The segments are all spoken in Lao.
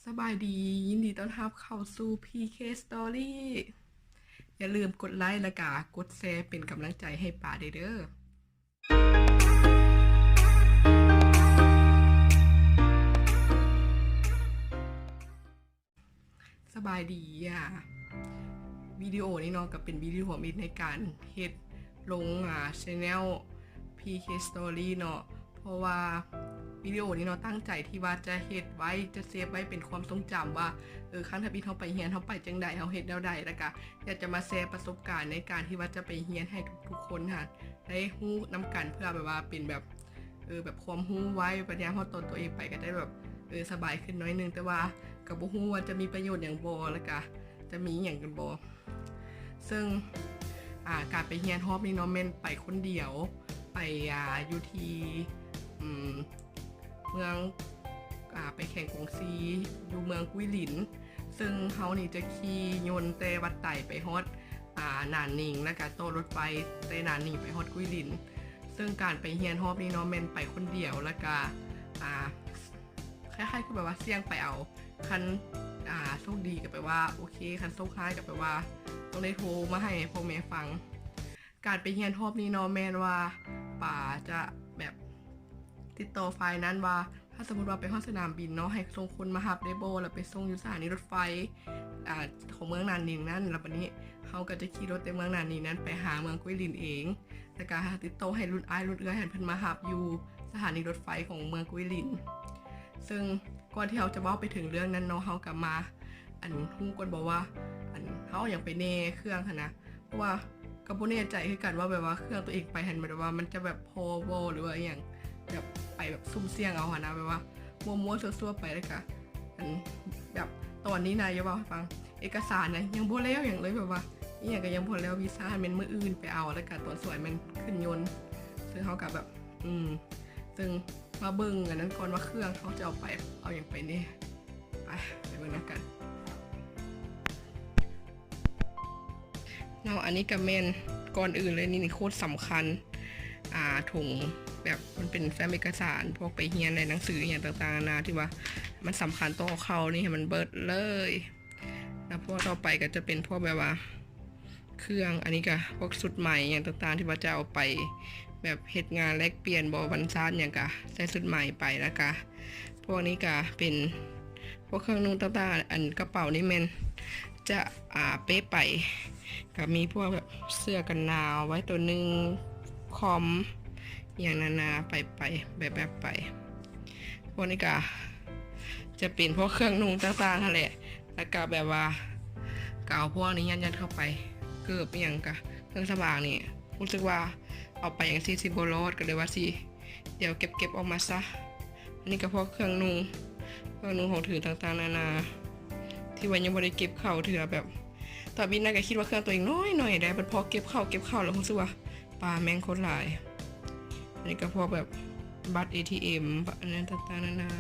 ສະບາຍດີ, ຍິນດີຕ້ອນຮັບເຂົ້າສູ່ ພີເຄ Story. ຢ່າລືມກົດໄລ ແລະກະກົດແຊເປັນກຳລັງໃຈໃຫ້ປາໄດ້ເດີ້. ສະບາຍດີ ອາ ວິດີໂອນີ້ເນາະ ກໍເປັນວິດີໂອທຳອິດໃນການເຮັດລົງ ອາ channel ພີເຄ Story ເນາະ ເພາະວ່າວິດີໂອນີ້ເນາະ ຕັ້ງໃຈທີ່ວ່າຈະເຮັດໄວ້ ຈະເຊບໄວ້ເປັນຄວາມຊົງຈຳວ່າ ເອີ ຄັ້ງທຳອິດເຮົາໄປຮຽນ ເຮົາໄປຈັ່ງໃດ ເຮົາເຮັດແນວໃດ ແລ້ວກະຢາກຈະມາແຊປະສົບການໃນການທີ່ວ່າຈະໄປຮຽນໃຫ້ທຸກໆຄົນຫັ້ນໄດ້ຮູ້ນຳກັນ ເພື່ອແບບວ່າເປັນແບບ ເອີ ແບບຄວາມຮູ້ໄວ້ ບັດຍາມເຮົາຕອນຕົວເອງໄປກໍໄດ້ແບບ ເອີ ສະບາຍຂຶ້ນໜ້ອຍໜຶ່ງ ແຕ່ວ່າກໍບໍ່ຮູ້ວ່າຈະມີປະໂຫຍດຫຍັງບໍ່ ແລ້ວກະຈະມີອີ່ຫຍັງກັນບໍ່. ເຊິ່ງ ອາ ການໄປຮຽນຮອບນີ້ເນາະ ແມ່ນໄປຄົນດຽວ ໄປ ອາ ຢູ່ທີ່ ອືມ ເມືອງ ອາ ໄປແຂວງກວາງຊີ ຢູ່ເມືອງກຸຍລິນ. ເຊິ່ງເຮົານີ້ຈະຂີ່ຍົນແຕ່ວັດໄຕໄປຮອດ ອາ ໜານນິງ ແລ້ວກະຕໍ່ລົດໄຟແຕ່ໜານນິງໄປຮອດກຸຍລິນ. ເຊິ່ງການໄປຮຽນຮອບນີ້ເນາະ ແມ່ນໄປຄົນດຽວ ແລ້ວກະ ອາ ຄ້າຍໆຄືແບບວ່າສ່ຽງໄປເອົາ ຄັນ ອາ ໂຊກດີກໍແປວ່າໂອເຄ ຄັນໂຊກຮ້າຍກໍແປວ່າຕ້ອງໄດ້ໂທມາໃຫ້ພໍ່ແມ່ຟັງ. ການໄປຮຽນຮອບນີ້ເນາະ ແມ່ນວ່າປາຈະແບບຕິດຕໍ່ຝ່າຍນັ້ນວ່າ ຖ້າສົມມຸດວ່າໄປຮອດສະໜາມບິນເນາະ ໃຫ້ສົ່ງຄົນມາຮັບໄດ້ບໍ່ ແລ້ວໄປສົ່ງຢູ່ສະຖານີລົດໄຟ ອາ ຂອງເມືອງໜານນິງນັ້ນ ແລ້ວບັດນີ້ເຮົາກໍຈະຂີ່ລົດແຕ່ເມືອງໜານນິງນັ້ນໄປຫາເມືອງກຸຍລິນເອງ ແລ້ວກໍຕິດຕໍ່ໃຫ້ລຸ້ນອ້າຍລຸ້ນເອື້ອຍຫັ້ນເພິ່ນມາຮັບຢູ່ສະຖານີລົດໄຟຂອງເມືອງກຸຍລິນ. ເຊິ່ງກ່ອນທີ່ເຮົາຈະເວົ້າໄປເຖິງເລື່ອງນັ້ນເນາະ ເຮົາກໍມາ ອັນ ຮູ້ກ່ອນບໍ່ວ່າ ອັນ ເຮົາເອົາຫຍັງໄປແດ່ ເຄື່ອງຫັ້ນນະ ເພາະວ່າກໍບໍ່ແນ່ໃຈຄືກັນວ່າ ແບບວ່າເຄື່ອງຕົວເອງໄປຫັ້ນ ແບບວ່າມັນຈະແບບພໍບໍ່ ຫຼືວ່າອີ່ຫຍັງ ແບບໄປແບບສຸ່ມສ່ຽງເອົາຫັ້ນນະ ແບບວ່າມົ້ວໆ ຊົ່ວໆ ໄປ ແລ້ວກະ ອັນ ແບບຕອນນີ້ນະ ຢາກເວົ້າໃຫ້ຟັງ ເອກະສານນະຍັງບໍ່ແລ້ວຫຍັງເລີຍ ແບບວ່າອີ່ຫຍັງກໍຍັງບໍ່ແລ້ວ ວີຊາຫັ້ນແມ່ນມື້ອື່ນໄປເອົາ ແລ້ວກະຕອນສວຍແມ່ນຂຶ້ນຍົນ. ເຊິ່ງເຮົາກະແບບ ອືມ ເຊິ່ງມາເບິ່ງອັນນັ້ນກ່ອນວ່າເຄື່ອງເຮົາຈະເອົາໄປ ເອົາຫຍັງໄປແດ່. ໄປ ໄປເບິ່ງນຳກັນເນາະ. ອັນນີ້ກໍແມ່ນ ກ່ອນອື່ນເລີຍ ນີ້ ນີ້ໂຄດສຳຄັນ ອາ ຖົງ ແບບມັນເປັນແຟ້ມເອກະສານ ພວກໄປຮຽນ ແລະ ໜັງສືອີ່ຫຍັງຕ່າງໆນານາ ທີ່ວ່າມັນສຳຄັນຕໍ່ເຮົານີ້ ໃຫ້ມັນເບິດເລີຍ. ແລ້ວພວກຕໍ່ໄປກໍຈະເປັນພວກແບບວ່າ ເຄື່ອງ ອັນນີ້ກະພວກຊຸດໄໝຫຍັງຕ່າງໆ ທີ່ວ່າຈະເອົາໄປແບບເຮັດງານແລກປ່ຽນບໍ ວັນຊາດຫຍັງກະໃສ່ຊຸດໄໝໄປ ແລ້ວກະພວກນີ້ກະເປັນພວກເຄື່ອງນຸ່ງຕ່າງໆ. ອັນກະເປົານີ້ແມ່ນຈະ ອາ ເປ້ໄປ ກະມີພວກແບບເສື້ອກັນໜາວໄວ້ໂຕໜຶ່ງ ຄອມ ຫຍັງນານາໄປ ໄປ ແບບ ແບບໄປ. ພວກນີ້ກະຈະເປັນພວກເຄື່ອງນຸ່ງຕ່າງໆຫັ້ນແຫຼະ ແລ້ວກະແບບວ່າກະເອົາພວກນີ້ຍັດໆເຂົ້າໄປ ເກີບອີ່ຫຍັງກະ ເຄື່ອງສຳອາງນີ້ ຮູ້ສຶກວ່າເອົາໄປຈັ່ງຊີ້ຊິບໍ່ລອດ ກໍເລີຍວ່າຊິດຽວເກັບໆອອກມາຊະ. ອັນນີ້ກະພວກເຄື່ອງນຸ່ງ ເຄື່ອງນຸ່ງຂອງຖືຕ່າງໆນານາ ທີ່ວ່າຍັງບໍ່ໄດ້ເກັບເຂົ້າເທື່ອ ແບບຕອນບິນນະກະຄິດວ່າເຄື່ອງຕົວເອງນ້ອຍໆໄດ໋ ບັດພໍເກັບເຂົ້າ ເກັບເຂົ້າແລ້ວຮູ້ສຶກວ່າ ປາແມ່ງໂຄດຫຼາຍ. ອັນນີ້ກໍພວກແບບບັດເອທີເອັມ ອັນນັ້ນຕ່າງໆນານາ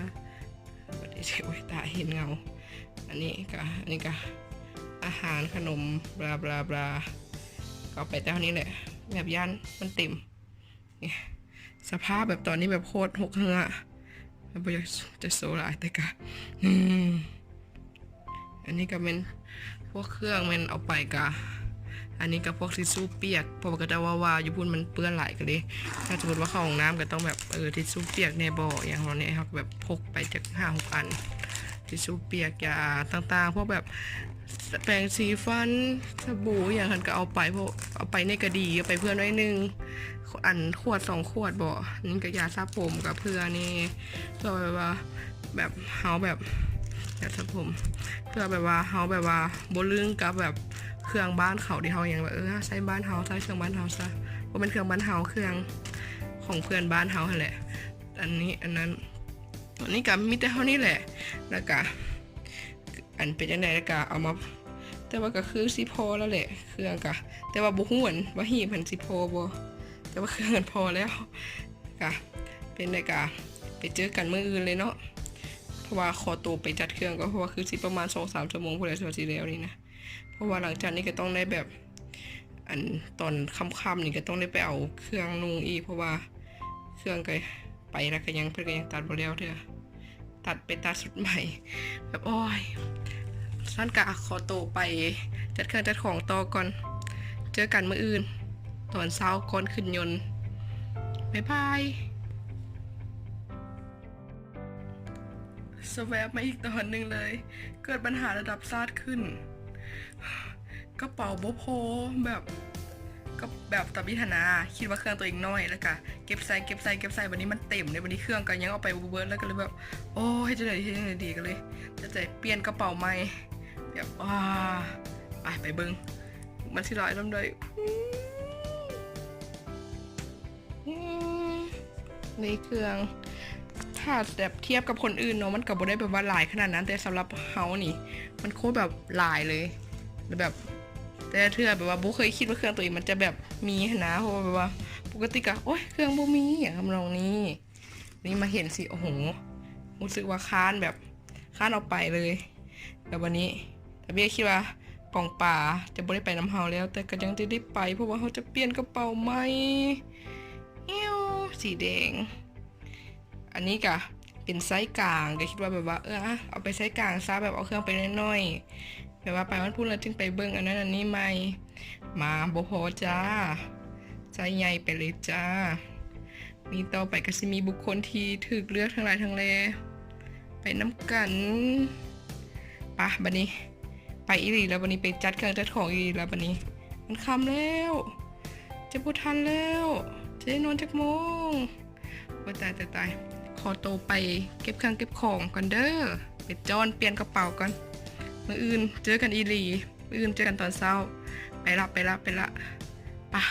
ບັດເອທີເອັມ ໂອ້ຍ ຕາເຫັນເງົາ. ອັນນີ້ກໍ ອັນນີ້ກໍອາຫານຂະໜົມ ບລາ ບລາ ບລາ ກໍເອົາໄປແຕ່ເທົ່ານີ້ແຫຼະ ແບບຢ້ານມັນເຕັມ. ນີ້ ສະພາບແບບຕອນນີ້ແບບໂຄດຮົກເຮື້ອ ແບບບໍ່ຢາກຈະໂຊຫຼາຍ ແຕ່ກະ ອືມ ອັນນີ້ກໍແມ່ນພວກເຄື່ອງແມ່ນເອົາໄປກະ ອັນນີ້ກໍພວກທິຊຊູປຽກ ເພາະວ່າເຂົາເຈົ້າວ່າ ວ່າຢູ່ພຸ້ນມັນເປື້ອນຫຼາຍ ກໍເລີຍ ຖ້າສົມມຸດວ່າເຂົ້າຫ້ອງນ້ຳກໍຕ້ອງແບບ ເອີ ທິຊຊູປຽກແດ່ບໍ ຫຍັງເຮົານີ້ ເຮົາກໍແບບພົກໄປຈັກຫ້າຫົກອັນ ທິຊຊູປຽກ ຢາຕ່າງໆ ພວກແບບ ແປງສີຟັນ ສະບູ ອີ່ຫຍັງຫັ້ນກໍເອົາໄປ ເພາະເອົາໄປນີ້ກໍດີ ເອົາໄປເພື່ອໜ້ອຍໜຶ່ງ ອັນຂວດສອງຂວດບໍ ອັນນີ້ກໍຢາສະຜົມກໍເພື່ອແດ່ ເພື່ອແບບວ່າ ແບບເຮົາແບບ ຢາສະຜົມ ເພື່ອແບບວ່າເຮົາແບບວ່າບໍ່ລຶ້ງກັບແບບເຄື່ອງບ້ານເຂົາເດ ເຮົາຍັງແບບ ເອີ ໃຊ້ບ້ານເຮົາ ໃຊ້ເຄື່ອງບ້ານເຮົາຊະ ບໍ່ແມ່ນເຄື່ອງບ້ານເຮົາ ເຄື່ອງຂອງເພື່ອນບ້ານເຮົາຫັ້ນແຫຼະ. ອັນນີ້ ອັນນັ້ນ ອັນນີ້ກໍມີແຕ່ເທົ່ານີ້ແຫຼະ ແລ້ວກໍ ອັນເປັນຈັ່ງໃດ ແລ້ວກະເອົາມາ ແຕ່ວ່າກະຄືຊິພໍແລ້ວແຫຼະ ເຄື່ອງກະ ແຕ່ວ່າບໍ່ຮູ້ອັນວ່າຮີບຫັ້ນຊິພໍບໍ່ ແຕ່ວ່າເຄື່ອງຫັ້ນພໍແລ້ວ ກະເປັນໃດກະໄປເຈີກັນມື້ອື່ນເລີຍເນາະ ເພາະວ່າຂໍໂຕໄປຈັດເຄື່ອງກ່ອນ ເພາະວ່າຄືຊິປະມານສອງສາມຊົ່ວໂມງພຸ້ນແຫຼະ ກວ່າຊິແລ້ວນີ້ນະ ເພາະວ່າຫຼັງຈາກນີ້ກະຕ້ອງໄດ້ແບບ ອັນຕອນຄ່ຳໆນີ້ກະຕ້ອງໄດ້ໄປເອົາເຄື່ອງນຸ່ງອີກ ເພາະວ່າເຄື່ອງກະໄປແລ້ວກະຍັງ ເພິ່ນກະຍັງຕັດບໍ່ແລ້ວເທື່ອ ຕັດໄປຕັດຊຸດໃໝ່ ແບບ ໂອ້ຍ ຊັ້ນກະຂໍໂຕໄປຈັດເຄື່ອງຈັດຂອງຕໍ່ກ່ອນ ເຈີກັນມື້ອື່ນຕອນເຊົ້າກ່ອນຂຶ້ນຍົນ ບາຍບາຍ. ສະແວບມາອີກຕອນໜຶ່ງເລີຍ ເກີດບັນຫາລະດັບຊາດຂຶ້ນ ກະເປົາບໍ່ພໍ ແບບ ກະແບບຕອນນີ້ຫັ້ນນາ ຄິດວ່າເຄື່ອງໂຕເອງນ້ອຍ ແລ້ວກະເກັບໃສ່ ເກັບໃສ່ ເກັບໃສ່ ບາດນີ້ມັນເຕັມເດ້ ບາດນີ້ເຄື່ອງກະຍັງເອົາໄປບໍ່ເບິດ ແລ້ວກະເລີຍແບບ ໂອ້ຍ ເຮັດຈັ່ງໃດ ເຮັດຈັ່ງໃດດີ ກະເລີຍຕັດໃຈປ່ຽນກະເປົາໃໝ່ ແບບ ອາ ໄປ ໄປເບິ່ງ ມັນຊິຫຼາຍສ່ຳໃດ. ອືມ ໃນເຄື່ອງ ຖ້າແບບທຽບກັບຄົນອື່ນເນາະ ມັນກະບໍ່ໄດ້ແບບວ່າຫຼາຍຂະໜາດນັ້ນ ແຕ່ສຳລັບເຮົານີ້ ມັນໂຄດແບບຫຼາຍເລີຍ ແບບ ແຕ່ລະເທື່ອແບບວ່າບໍ່ເຄີຍຄິດວ່າເຄື່ອງໂຕເອງມັນຈະແບບມີຫັ້ນນະ ເພາະວ່າແບບວ່າປົກກະຕິກະ ໂອ້ຍ ເຄື່ອງບໍ່ມີ ຫຍັງທຳນອງນີ້ ນີ້ມາເຫັນຊິ ໂອ້ໂຫ ຮູ້ສຶກວ່າຄ້ານ ແບບຄ້ານອອກໄປເລີຍ. ແລ້ວບາດນີ້ ຕາເບ້ຄິດວ່າປອງປາຈະບໍ່ໄດ້ໄປນຳເຮົາແລ້ວ ແຕ່ກະຍັງຈະໄດ້ໄປ ເພາະວ່າເຮົາຈະປ່ຽນກະເປົາໃໝ່ ແອວ ສີແດງ ອັນນີ້ກະເປັນໄຊກາງ ກະຄິດວ່າແບບວ່າ ເອີ ອະ ເອົາໄປໄຊກາງຊະ ແບບເອົາເຄື່ອງໄປໜ້ອຍໆ ແບບວ່າໄປວັນພຸດແລ້ວຈຶ່ງໄປເບິ່ງອັນນັ້ນອັນນີ້ໃໝ່. ມາ ບໍ່ພໍຈ້າ ໄຊໃຫຍ່ໄປເລີຍຈ້າ. ນີ້ຕໍ່ໄປກະຊິມີບຸກຄົນທີ່ຖືກເລືອກທັງຫຼາຍທັງແຫຼ່ ໄປນຳກັນ. ປະ ບາດນີ້ໄປອີ່ຫຼີແລ້ວ ບາດນີ້ໄປຈັດເຄື່ອງຈັດຂອງອີ່ຫຼີແລ້ວ ບາດນີ້ມັນຄ່ຳແລ້ວ ຈະບໍ່ທັນແລ້ວ ຈະໄດ້ນອນຈັກໂມງ. ໂອ້ຍ ຕາຍ ຕາຍ ຕາຍ ຂໍໂຕໄປເກັບເຄື່ອງເກັບຂອງກ່ອນເດີ ໄປຈ້ອນປ່ຽນກະເປົາກ່ອນ ມື້ອື່ນເຈີກັນອີ່ຫຼີ ມື້ອື່ນເຈີກັນຕອນເຊົ້າ ໄປລະ ໄປລະ ໄປລະ ປະ.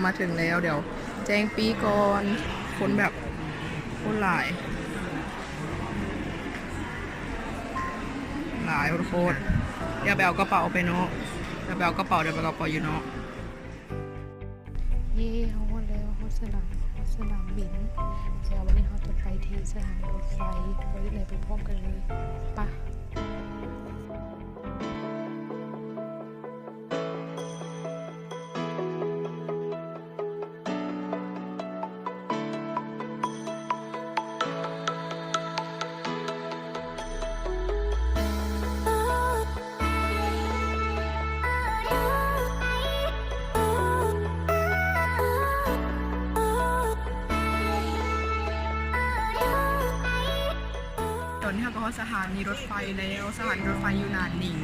ມາເຖິງແລ້ວ ດຽວແຈ້ງປີ້ກ່ອນ. ຄົນແບບ ຄົນຫຼາຍ ຫຼາຍໂຄດໆ. ດຽວໄປເອົາກະເປົາໄປເນາະ ດຽວໄປເອົາກະເປົາ ດຽວໄປເອົາກະເປົາຢູ່ເນາະ. ເຢ້ ເຮົາຮອດແລ້ວ ຮອດສະໜາມ ຮອດສະໜາມບິນ. ແລ້ວວັນນີ້ເຮົາຈະໄປທີ່ສະຖານີລົດໄຟ ໄປເລີຍ ໄປພ້ອມກັນເລີຍ ປະ. ຕອນນີ້ເຮົາກໍຮອດສະຖານີລົດໄຟແລ້ວ ສະຖານີລົດໄຟຢູ່ໜານໜິງ.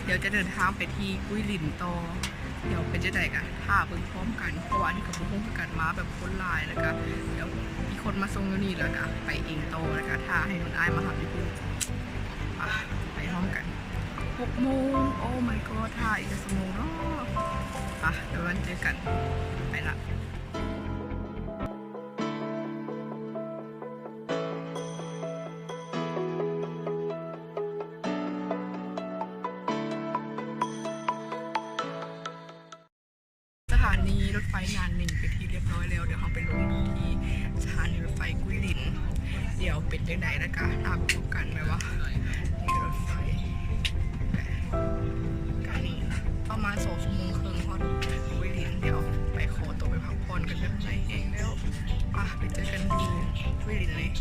ດຽວຈະເດີນທາງໄປທີ່ກຸ້ຍຫຼິນຕໍ່. ດຽວເປັນຈັ່ງໃດກໍຖ້າເບິ່ງພ້ອມກັນ ເພາະວ່າອັນນີ້ກໍບໍ່ຮູ້ຄືກັນ ມາແບບຄົນຫຼາຍ ແລ້ວກໍດຽວມີຄົນມາສົ່ງຢູ່ນີ້ ແລ້ວກໍໄປເອງຕໍ່ ແລ້ວກໍຖ້າໃຫ້ລຸນອ້າຍມາຮັບຢູ່ພຸ້ນ. ໄປ ໄປພ້ອມກັນ. ຫົກໂມງ Oh my god ຖ້າອີກຈັກຊົ່ວໂມງເນາະ. ໄປ ດຽວເຈີກັນ ໄປລະ. ສະຖານີລົດໄຟໜານໜິງເປັນທີ່ຮຽບຮ້ອຍແລ້ວ. ດຽວເຮົາໄປລົງທີ່ສະຖານີລົດໄຟກຸ້ຍຫຼິນ. ດຽວເປັນຈັ່ງໃດ ແລ້ວກະຖ້າໄປພົບກັນ ແບບວ່າ ນີ້ກໍລົດໄຟ ກະນີ້ປະມານສອງຊົ່ວໂມງເຄິ່ງຮອດກຸ້ຍຫຼິນ. ດຽວໄປຂໍຕົວໄປພັກຜ່ອນກັນເດີ ເມື່ອຍແຮງແລ້ວ. ໄປ ໄປເຈີກັນທີ່ກຸ້ຍຫຼິນເລີຍ.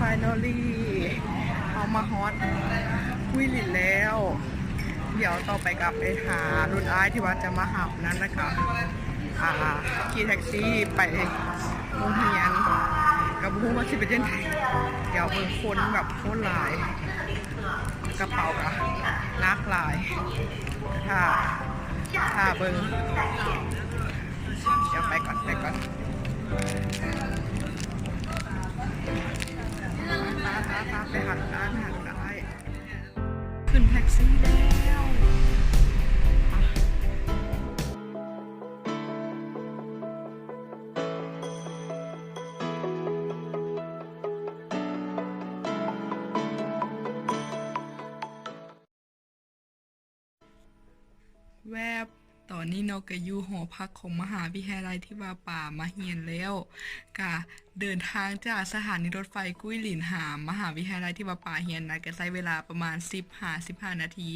Finally ເຮົາມາຮອດກຸ້ຍຫຼິນແລ້ວ. ດຽວຕໍ່ໄປກໍໄປຫາລຸນອ້າຍທີ່ວ່າຈະມາຮັບນັ້ນ ແລ້ວກໍ ອ່າ ຂີ່ແທັກຊີໄປໂຮງຮຽນ. ກໍບໍ່ຮູ້ວ່າຊິເປັນຈັ່ງໃດ. ດຽວເບິ່ງຄົນແບບໂຄດຫຼາຍ ກະເປົາກໍໜັກຫຼາຍ. ຖ້າ ຖ້າເບິ່ງ ດຽວໄປກ່ອນ ໄປກ່ອນ. ໄປ ໄປ ໄປ ໄປຫາລຸນອ້າຍ ໄປຫາລຸນອ້າຍ. ຂຶ້ນແທັກຊີແລ້ວ. ແວບ ຕອນນີ້ເນາະ ກໍຢູ່ຫໍພັກຂອງມະຫາວິທະຍາໄລທີ່ວ່າປາມາຮຽນແລ້ວ. ກະເດີນທາງຈາກສະຖານີລົດໄຟກຸ້ຍຫຼິນຫາມະຫາວິທະຍາໄລທີ່ວ່າປາຮຽນນະ ກະໃຊ້ເວລາປະມານສິບຫາສິບຫ້ານາທີ.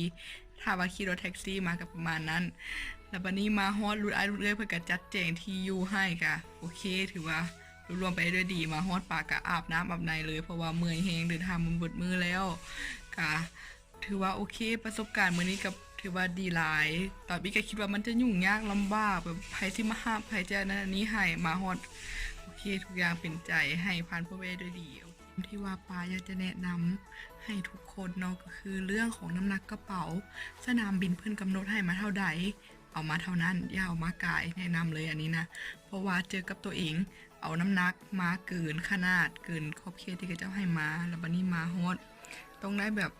ຖ້າວ່າຂີ່ລົດແທັກຊີມາກະປະມານນັ້ນ. ແລ້ວບາດນີ້ມາຮອດ ລຸນອ້າຍລຸນເອື້ອຍເພິ່ນກະຈັດແຈງທີ່ຢູ່ໃຫ້ ກະໂອເຄ ຖືວ່າລຸລ່ວງໄປໄດ້ດ້ວຍດີ. ມາຮອດປາກະອາບນ້ຳອາບໃນເລີຍ ເພາະວ່າເມື່ອຍແຮງ ເດີນທາງມາເບິດມື້ແລ້ວ. ກະ ຖືວ່າໂອເຄ ປະສົບການມື້ນີ້ກໍຖືວ່າດີຫຼາຍ. ຕອນບີກະຄິດວ່າມັນຈະຫຍຸ້ງຍາກລຳບາກ ແບບໃຜຊິມາຮັບ ໃຜຈະນັ້ນອັນນີ້ໃຫ້. ມາຮອດ ໂອເຄ ທຸກຢ່າງເປັນໃຈ ໃຫ້ຜ່ານພົ້ນໄປໄດ້ດ້ວຍດີ. ທີ່ວ່າປາຢາກຈະແນະນຳໃຫ້ທຸກຄົນເນາະ ກໍຄືເລື່ອງຂອງນ້ຳໜັກກະເປົາ. ສະໜາມບິນເພິ່ນກຳນົດໃຫ້ມາເທົ່າໃດ ເອົາມາເທົ່ານັ້ນ ຢ່າເອົາມາກາຍ. ແນະນຳເລີຍອັນນີ້ນະ ເພາະວ່າເຈີກັບຕົວເອງ ເອົານ້ຳໜັກມາເກີນຂະໜາດ ເກີນຂອບເຂດທີ່ເຂົາເຈົ້າໃຫ້ມາ. ແລ້ວບາດນີ້ມາຮອດ ຕ້ອງໄດ້ແບບ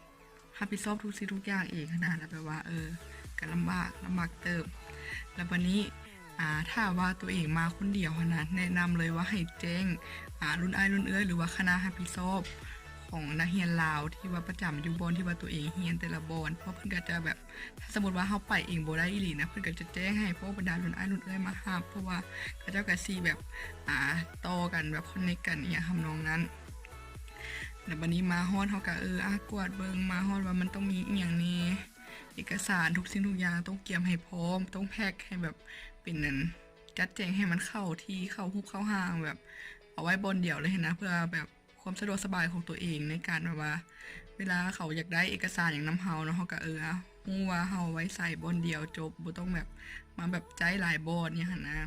ຮັບຜິດຊອບທຸກສິ່ງທຸກຢ່າງເອງຫັ້ນນະ ແລ້ວແບບວ່າ ເອີ ກໍລຳບາກ ລຳບາກເຕີບ. ແລ້ວບາດນີ້ ອ່າ ຖ້າວ່າຕົວເອງມາຄົນດຽວຫັ້ນນະ ແນະນຳເລີຍວ່າໃຫ້ແຈ້ງ ອ່າ ລຸນອ້າຍລຸນເອື້ອຍ ຫຼືວ່າຄະນະຮັບຜິດຊອບຂອງນັກຮຽນລາວທີ່ວ່າປະຈຳຢູ່ບ່ອນທີ່ວ່າຕົວເອງຮຽນແຕ່ລະບ່ອນ ເພາະເພິ່ນກໍຈະແບບ ຖ້າສົມມຸດວ່າເຮົາໄປເອງບໍ່ໄດ້ອີ່ຫຼີນະ ເພິ່ນກໍຈະແຈ້ງໃຫ້ພວກບັນດາລຸນອ້າຍລຸນເອື້ອຍມາຮັບ ເພາະວ່າເຂົາເຈົ້າກໍຊິແບບ ອ່າ ຕໍ່ກັນ ແບບຄອນເນັກກັນ ອີ່ຫຍັງທຳນອງນັ້ນ. ແລ້ວບັດນີ້ມາຮອດເຮົາກະ ເອີ ອາ ກວດເບິ່ງ ມາຮອດວ່າມັນຕ້ອງມີອີ່ຫຍັງແດ່ ເອກະສານທຸກສິ່ງທຸກຢ່າງຕ້ອງກຽມໃຫ້ພ້ອມ ຕ້ອງແພັກໃຫ້ແບບເປັນອັນ ຈັດແຈງໃຫ້ມັນເຂົ້າທີ່ ເຂົ້າຮູບເຂົ້າຮ່າງ ແບບເອົາໄວ້ບ່ອນດຽວເລີຍຫັ້ນນະ ເພື່ອແບບຄວາມສະດວກສະບາຍຂອງຕົວເອງ ໃນການແບບວ່າ ເວລາເຂົາຢາກໄດ້ເອກະສານຫຍັງນຳເຮົາເນາະ ເຮົາກະ ເອີ ອາ ຮູ້ວ່າເຮົາໄວ້ໃສ່ບ່ອນດຽວຈົບ ບໍ່ຕ້ອງແບບ ມາແບບໃຊ້ຫຼາຍບ່ອນຫຍັງຫັ້ນນະ.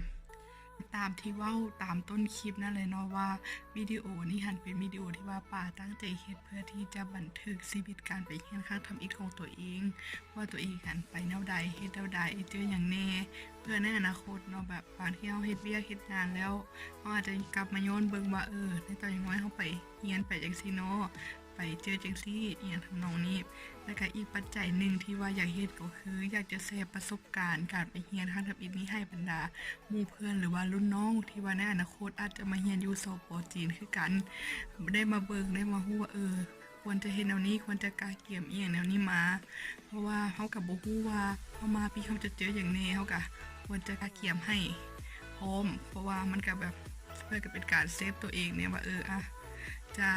ຕາມທີ່ເວົ້າຕາມຕົ້ນຄລິບນັ້ນແຫຼະເນາະວ່າ ວິດີໂອນີ້ຫັ້ນເປັນວິດີໂອທີ່ວ່າປາຕັ້ງໃຈເຮັດ ເພື່ອທີ່ຈະບັນທຶກຊີວິດການໄປຮຽນຄັ້ງທຳອິດຂອງຕົວເອງ ວ່າຕົວເອງຫັ້ນໄປແນວໃດ ເຮັດແນວໃດ ເຈີຫຍັງແດ່ ເພື່ອໃນອະນາຄົດເນາະ ແບບບາງເທື່ອເຮົາເຮັດວຽກເຮັດງານແລ້ວ ເຮົາອາດຈະກັບມາຍ້ອນເບິ່ງວ່າ ເອີ ໃນຕອນຍັງນ້ອຍເຮົາໄປຮຽນໄປຈັ່ງຊີ້ເນາະ ໄປເຈີຈັ່ງຊີ້ ອີ່ຫຍັງທຳນອງນີ້. ແລ້ວກະອີກປັດໄຈໜຶ່ງທີ່ວ່າຢາກເຮັດກໍຄື ຢາກຈະແຊປະສົບການການໄປຮຽນຄັ້ງທຳອິດນີ້ໃຫ້ບັນດາໝູ່ເພື່ອນ ຫຼືວ່າລຸ້ນນ້ອງທີ່ວ່າໃນອະນາຄົດອາດຈະມາຮຽນຢູ່ ສປ ຈີນຄືກັນ ໄດ້ມາເບິ່ງ ໄດ້ມາຮູ້ວ່າ ເອີ ຄວນຈະເຮັດແນວນີ້ ຄວນຈະກະກຽມອີ່ຫຍັງແນວນີ້ມາ ເພາະວ່າເຮົາກະບໍ່ຮູ້ວ່າເຮົາມາປີເຮົາຈະເຈີຫຍັງແດ່ ເຮົາກະຄວນຈະກະກຽມໃຫ້ພ້ອມ ເພາະວ່າມັນກະແບບ ເພື່ອກະເປັນການເຊຟຕົວເອງແດ່ວ່າ ເອີ ອາ ຈະ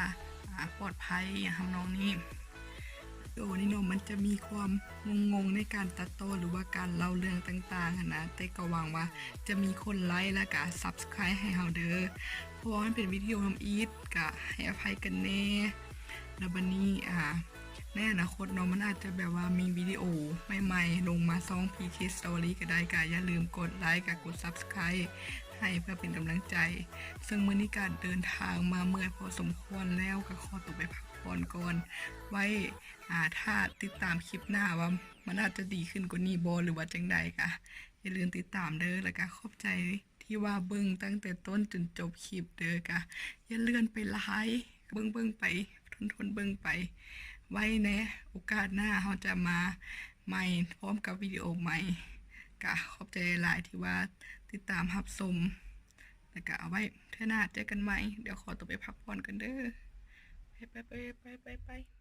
ອາ ປອດໄພ ອີ່ຫຍັງທຳນອງນີ້. ວິດີໂອນີ້ເນາະ ມັນຈະມີຄວາມງົງໆໃນການຕັດຕໍ່ ຫຼືວ່າການເລົ່າເລື່ອງຕ່າງໆຫັ້ນນະ ແຕ່ກໍຫວັງວ່າຈະມີຄົນໄລຄ໌ ແລະກະ Subscribe ໃຫ້ເຮົາເດີ ເພາະວ່າມັນເປັນວິດີໂອທຳອິດ ກະໃຫ້ອະໄພກັນແດ່. ແລ້ວບັດນີ້ ອາ ໃນອະນາຄົດເນາະ ມັນອາດຈະແບບວ່າມີວິດີໂອໃໝ່ໆລົງມາຊ່ອງ PK Story ກໍໄດ້ ກະຢ່າລືມກົດໄລຄ໌ ກະກົດ Subscribe ໃຫ້ເພື່ອເປັນກຳລັງໃຈ. ເຊິ່ງມື້ນີ້ກະເດີນທາງມາເມື່ອຍພໍສົມຄວນແລ້ວ ກະຂໍຕົວໄປພັກຜ່ອນກ່ອນ ໄວ້ ອາ ຖ້າຕິດຕາມຄລິບໜ້າວ່າມັນອາດຈະດີຂຶ້ນກວ່ານີ້ບໍ່ ຫຼືວ່າຈັ່ງໃດ ກະຢ່າລືມຕິດຕາມເດີ ແລ້ວກະຂອບໃຈ ທີ່ວ່າເບິ່ງຕັ້ງແຕ່ຕົ້ນຈົນຈົບຄລິບເດີ ກະຢ່າເລື່ອນໄປຫຼາຍ ເບິ່ງໆໄປ ທົນໆເບິ່ງໄປ ໄວ້ໃນໂອກາດໜ້າເຮົາຈະມາໃໝ່ພ້ອມກັບວິດີໂອໃໝ່ ກະຂອບໃຈຫຼາຍໆທີ່ວ່າຕິດຕາມຮັບຊົມ ແລ້ວກະເອົາໄວ້ເທື່ອໜ້າເຈີກັນໃໝ່ ດຽວຂໍຕົວໄປພັກຜ່ອນກ່ອນເດີ ໄປໆໆ.